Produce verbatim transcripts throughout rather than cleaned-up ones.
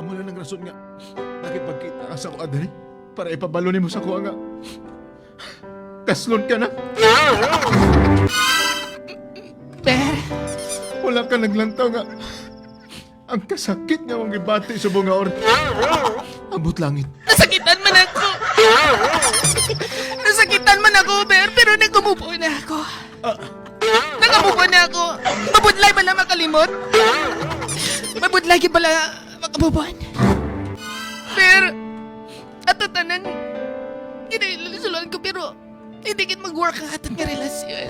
Wala nang rason nga nakipagkita ka sa kuan diri para ipabalo nimo sa kuha nga kaslon ka na. Ber, wala ka naglantaw nga ang kasakit nga akong gibati subong nga oras. Abot langit. Nasakitan man ako. Nasakitan man ako, Ber, pero nagkumupo na ako. Ah. Nagkumupo na ako. Mabudlay bala makalimot? Mabudlay gid bala makabubuan? Ber, ato tanan, ginailisulan ko, pero hindi gid mag-work ang aton nga relasyon.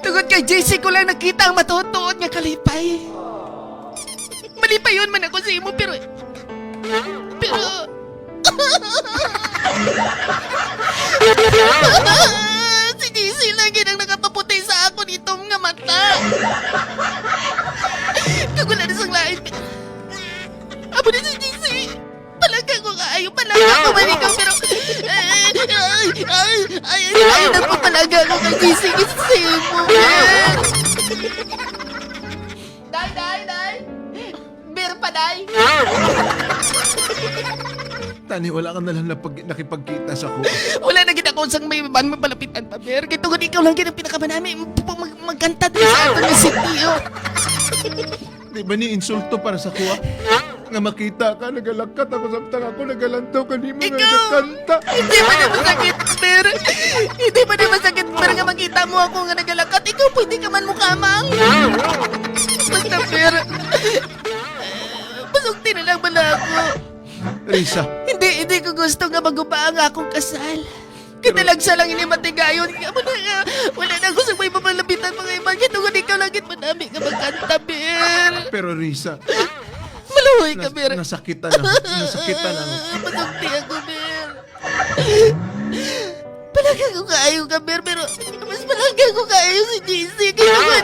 Tungod kay J C ko lang nakita ang matuod-tuod nga kalipay. Malipayon man ako sa imo, pero, pero, si J C lang gid ang nakapaputi sa akon itom nga mata. Kag wala na sang lain. Amo na si J C. Palangga ko kaayo, palangga ko man ikaw, pero, ay, ay, ay, ay, ay, nagpapalangga ko kay J C, kasi sa imo, Ber. Day, day, day. Ber pa, day. Tani, wala ka na lang napag-, nakipagkita sa ko. Wala na gid ako sang may iban mapalapitan pa, Ber. Kay tungod ikaw lang gid ang pinakamanami mag-, mag-, magkanta diri sa aton nga sitio. Di ba ni insulto para sa kuha? Nga makita ka, nagalakat ako, samtang ako nagalantaw kanimo nga Ikaw! nagakanta. Hindi ba na masakit, Ber? Hindi ba na masakit, Ber, nga makita mo ako nga nagalakat? Ikaw, pwede ka man mukamang. Basta, Ber, pasugti na lang bala ako. Risa. Hindi, hindi ko gusto nga maguba ang akong kasal. Pero Kinalagsa lang ini matigayon. Kaya mo na nga, wala na ako sa may mamalapitan mga iban. Kaya tungod ikaw lang gid manami nga magkanta, Ber. Pero Risa, Maluoy ka, nas-, Ber. nasakitan ako. Nasakitan ako. Masakti ako, Ber. Palangga ko kaayo ka, Ber, pero mas palangga ko kaayo si J C. Kaya naman,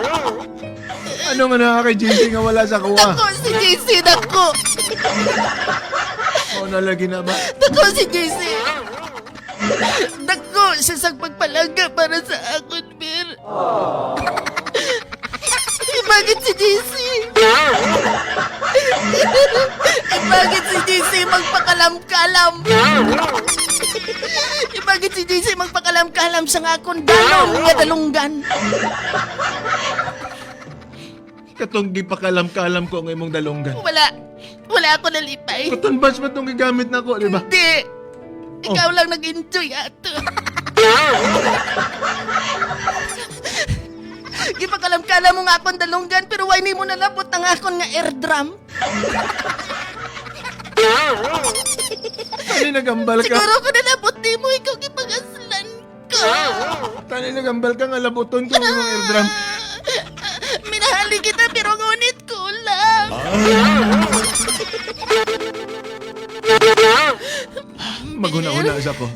Ano nga na kay J C nga wala sa kuha? Dako si J C, dako. Mao na lagi na ba? Dako si J C. Dako siya sa pagpalangga para sa akon, Ber. Ibagit si J C. Ibagit si J C magpakalam-kalam. Ibagit si J C magpakalam-kalam sa akon dalong nga dalunggan. Katong gipakalam-kalam ko ang imong dalunggan. Wala. Wala ako nalipay. Cotton buds ba tong gigamit nako, di ba? Hindi. Oh. Ikaw lang nag-enjoy ato. Gipakalam-kalam mo nga akong dalunggan, pero why nimo nalapot ang akon nga eardrum? Ano, nagambal ka? Siguro ko nalapot nimo, ikaw gipangaslan ko. Tani, nagambal ka nga labuton ko ang imong eardrum. Minahali kita, pero ngunit kulang. Maghuna-huna sa ko.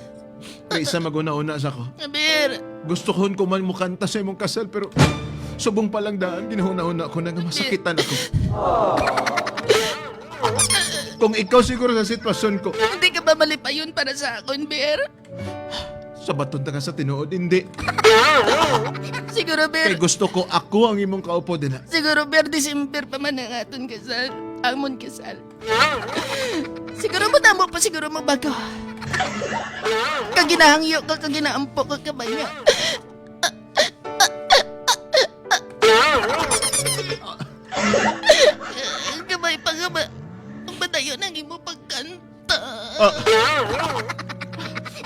Risa, maghuna-huna sa ko. Ber. Gusto ko man mukanta sa imong kasal, pero subong pa lang daan, ginahuna-huna ko na nga masakitan ako. Kung ikaw siguro sa sitwasyon ko. Hindi ka ba malipayon para sa akon, Ber? Sabaton ta ka sa tinuod, hindi. Siguro, Ber. Kay gusto ko ako ang imong kaupo dinha. Siguro, Ber, December pa man ang aton kasal. Amon kasal. Siguro mo tamo pa, siguro mo bago. Kag ginahangyo ka, kag ginaampo ka, kabay nga. Gamay pa nga ba? Ang madayon ang imo pagkanta. Ah.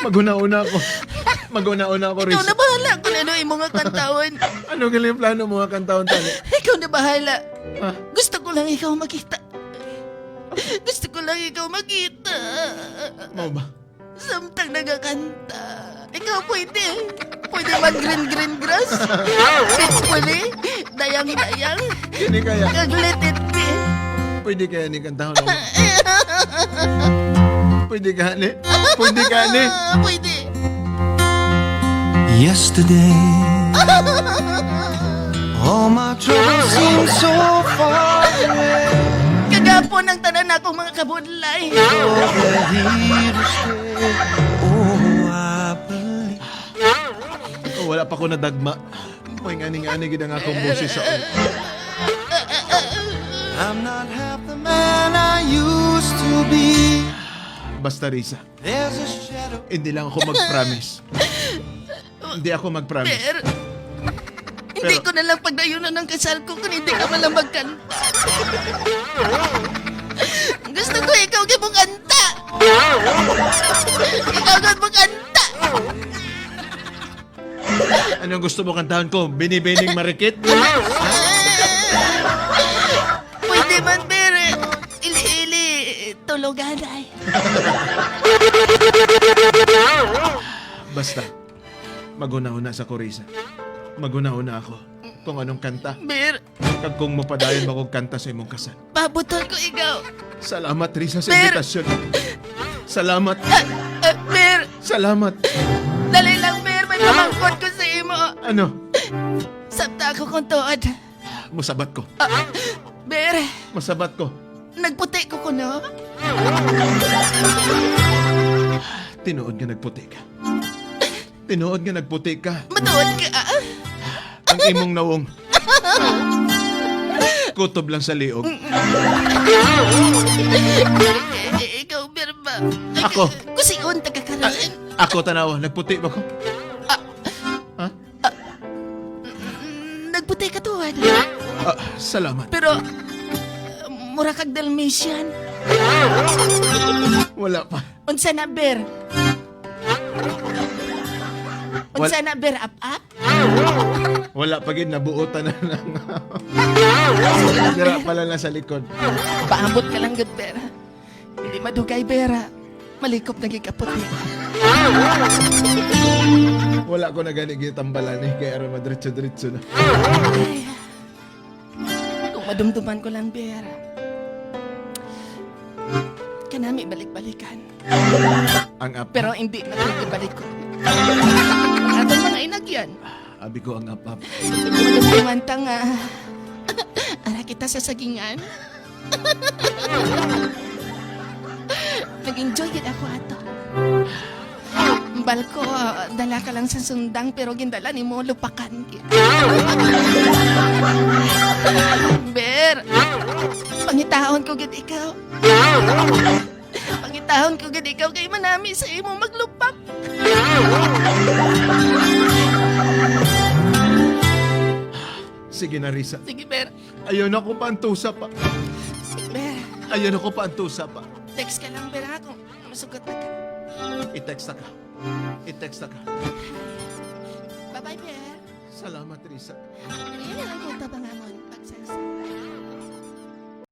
Maghuna-huna ako. Maghuna-huna ako, Ikaw Risa. na bahala kung ano imo nga kantawan. Ano gali ang plano mo nga kantawan, tani? Ikaw na bahala. Ah. Gusto ko lang ikaw makita. Gusto ko lang ikaw makita. Mao ba? Samtang nagakanta. Ikaw pwede. Pwede mag green green grass. Pipuli. Dayang dayang. Hindi kaya. Kag let it be. Pwede kaya ni kantahon ako? Pwede ka ni? Pwede ka ni? Pwede. Yesterday, all my troubles seem so far away. Kagapon ang tanan akong mga kabudlay. You're here to stay. Oh, I believe. Oh, wala pa ko nadagma. May ngani-ngani gid ang akong boses sa I'm not half the man I used Basta, Risa, hindi lang ako mag-promise. Hindi ako mag-promise. Ber, hindi Pero ko na lang pagdayunan ang kasal ko kung hindi ka man lang magkanta. Gusto ko ikaw gyud mong kanta. Ikaw gyud mong kanta. Anong gusto mo kantahon ko? Bini-bining marikit? Pwede man, Ber. Ili-ili, tuluganay. Basta, maghunahuna sa ko, Risa. Maghunahuna ako kung anong kanta. Ber, Kag kung mapadayon ba kog kanta sa imong kasal. Pabuton ko ikaw. Salamat, Risa, sa Ber! Imbitasyon. Salamat. Ah, ah, Ber! Salamat. Dali lang, Ber. May pamangkot ko sa imo. Ano? Sabta ako kung tuod. Musabat ko. Ah, Ber! Masabat ko. Nagputi ko kuno? Tinuod nga nagputi ka. Tinuod nga nagputi ka. Matuod ka? Ang imong nawong. Kutob lang sa liog. Eh, ikaw, Ber, ba? Ay, Ako. Kusion ta ka karon. Ah, ako, tanawa, nagputi ba ko? Ah, Ha? Mm, nagputi ka, tuod. Ah, salamat. Pero, mura kag Dalmatian. Wala pa. Unsa na, Ber? Wal- Unsa na, Ber, ap-ap? Wala pa gid nabuotan na lang. Dira pala na sa likod. Paabot ka lang gud, Ber. Hindi madugay, Ber. Malikop na gid ka puti. Wala ko na gani gitambalan eh, kay aron madretso-dretso na. Ay. Kung madumduman ko lang, Ber. Kanami balik-balikan. Ang ap- Pero hindi na pwede balik ko. Ang atong mga inagyan. Abi ko ang ap-ap. Madumduman ta nga. Ara kita sa sagingan. Nag-enjoy gid ako ato. Bal ko, dala ka lang sa sundang, pero gindala nimo lupakan gid. Ber, pangitaon ko gid ikaw. Pangitaon ko gid ikaw kay manami sa imo maglupak. Sige na, Risa. Sige, Ber. Ayaw na ko paantusa pa. Sige, Ber. Ayaw na ko paantusa pa. Text ka lang, Ber, ha, kung masugot na ka. I-text na ka. I-text na ka. Bye-bye, Ber. Salamat, Risa. Ngayon na lang kung tabang amon pagsalsa.